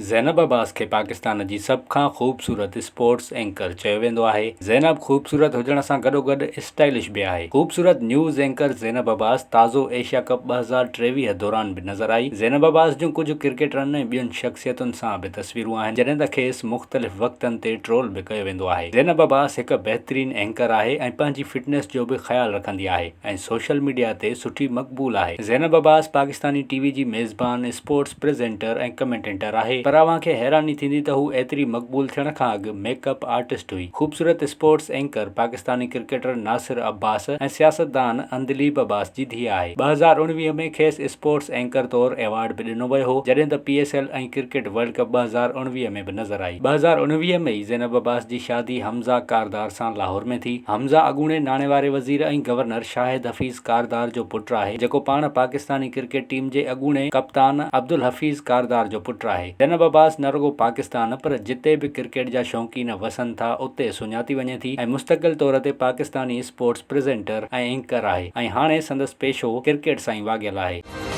زينب عباس کي پاڪستان جي سڀ کان خوبصورت اسپورٽس اينڪر چيو ويندو آهي. زينب خوبصورت هجڻ سان گڏوگڏ اسٽائلش به آهي. خوبصورت نيوز اينڪر زينب عباس تازو ايشيا ڪپ 2023 دوران به نظر آئي. زينب عباس جون ڪجهه ڪرڪيٽرن ۽ ٻين شخصيتن سان به تصويرون آهن جڏهن ته کيس مختلف وقتن تي ٽرول به ڪيو ويندو آهي. زينب عباس هڪ بهترين اينڪر آهي ۽ پنهنجي فٽنس جو به خيال رکندي آهي. ۽ سوشل ميڊيا تي سٺي مقبول آهي. زينب عباس پاڪستاني ٽي وي جي ميزبان، اسپورٽس پريزينٽر ۽ ڪمينٽيٽر آهي پر اوهان کي حيراني ٿيندي ته هو ايتري مقبول ٿيڻ کان اڳ ميڪ اپ آرٽسٽ هئي. خوبصورت sports anchor Pakistani cricketer Nasir Abbas ۽ سياستدان عندليب عباس جي ڌيء آهي. 2019 ۾ کيس اسپورٽس اينڪر طور ايوارڊ به ڏنو ويو هو جڏهن ته P S L ۽ cricket world cup 2019 ۾ به نظر آئي. 2019 ۾ ئي زينب عباس جي شادي حمزه ڪاردار سان لاهور ۾ ٿي. حمزه اڳوڻي ناڻي واري وزير ۽ گورنر شاهد حفيظ ڪاردار جو پٽ آهي، جيڪو پاڻ پاڪستاني ڪرڪيٽ ٽيم جي اڳوڻي ڪپتان عبدالحفيظ ڪاردار جو پٽ آهي. زينب عباس نه رڳو پاڪستان پر جتي به ڪرڪيٽ جا شوقين وسن ٿا اتي سڃاتي وڃي ٿي ۽ مستقل طور تي پاڪستاني اسپورٽس پريزينٽر ۽ اينڪر آهي ۽ هاڻي سندس پيشو ڪرڪيٽ سان ئي واڳيل آهي.